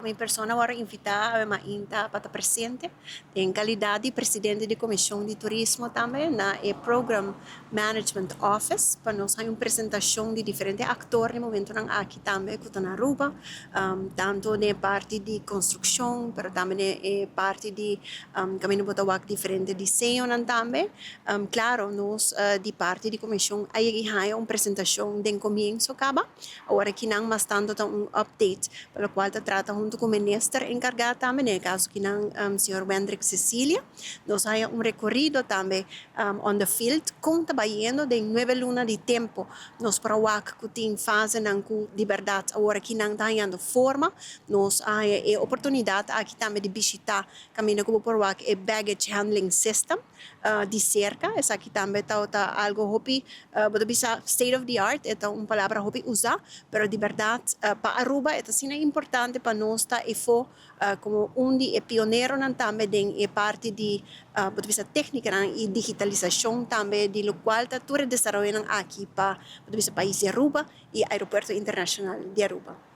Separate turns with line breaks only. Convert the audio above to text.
Mi persona a wòrdu invitá awe mainta pa ta presente den kalidat di presidente di Komishon di Turismo tambe na e Program Management Office pa nos haña un presentashon di diferente aktor den momentunan aki tambe ku ta na Aruba, tantu den e parti di konstrukshon pero tambe den e parti di kaminda bo ta wak diferente diseñonan tambe. Klaro nos di parti di komishon a yega i haña un presentashon den komienso kaba. Awor akinan mas tanto ta un update pa locual ta trata hunto cu minister encarga tambe, den e caso akinan señor Wendrick Cecilia. Nos haya un recorido tambe on the field con ta bayendo den nuebe luna di tempo. Nos por a wak cu tin fasenan cu di berdad awor akinan ta hayando forma. Nos a haya e oportunidad aki tambe di bishita caminda cu bo por wak e baggage handling system di cerca. Esaki tambe ta algo hopi, bo ta bisa state of the art, e ta un palabra hopi usa, pero di berdad pa Aruba e ta asina importante pa nos ta efo como un di e pioneronan tambe den e parti di, bo ta bisa, tecnicanan y digitalisacion tambe di locual ta tur e desaroyonan aki pa, bo ta bisa, pais di Aruba y Aeropuerto Internacional di Aruba.